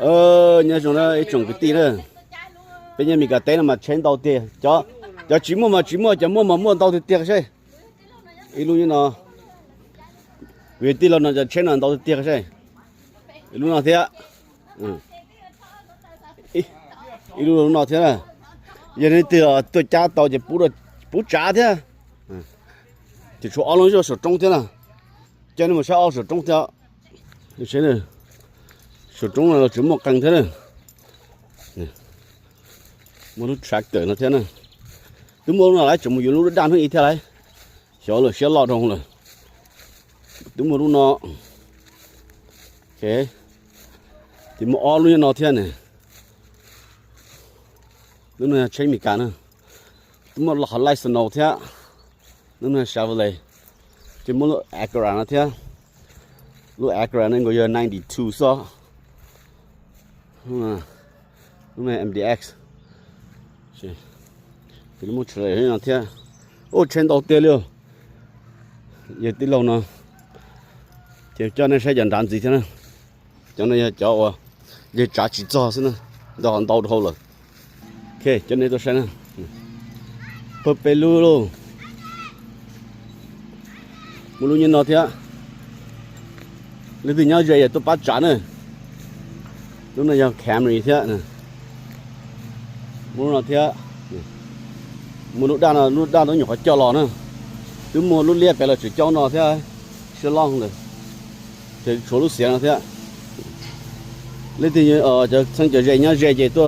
Nyob zoo na ib tsoom kwv tij na, peb nyob Meskas teb no mas tsheb ntau tiag. Cov tsis muaj mas tsis muaj, cov muaj mas muaj ntau tiag tiag seb. Ib lub nyob no, kuv yog tij laug no cov tsheb no ntau tiag tiag seb. Ib lub no thiab, ib lub no thiab na. Yog leej twg tuaj cab tau ces pub tsav thiab. Ces tshuav ob lub nyob saum roob thiab na. Coj nej mus saib ob saum roob thiab. Saum roob no los tseem muaj qee thiab na. Muaj lub tractor no thiab na. Twb muaj lub no lawm, tseem mus yuav lub daj hnub ib thiab lawm. Xyov lawm, siab loj dhau lawm. Twb muaj lub no. Ces muaj ob lub nyob no thiab ne. Lub no yog tsheb Meskas na. Twb muaj qhov laij snow thiab. Lub no Chevrolet. Ces muaj lub Acura no thiab. Lub Acura no nkaus yog ninety two xwb. Lub no M D X. Ces muaj tsheb no thiab. Ua tsheb ntau tiag li. Yog tij laug no ces coj nej saib cov nrad ntxiv thiab na. Cov no yog cov uas yawg tsav tsis txog xwb na, ntau ntau dhau lawm. Coj nej tuaj saib na. Pawg peb lub lauj. Muaj lub nyob no thiab. Leej twg nyob ze yog tuaj pab tsav na. Lub no yog Camry thiab. Muaj lub no thiab. Muaj lub daj no, lub daj no nyuam qhuav coj los na. Twb muaj lub liab pem los tseem coj no thiab. Siab loj lawm. Ces tshuav lub xiav no thiab. Leej twg cov txheeb cov ze nyob ze ces tuaj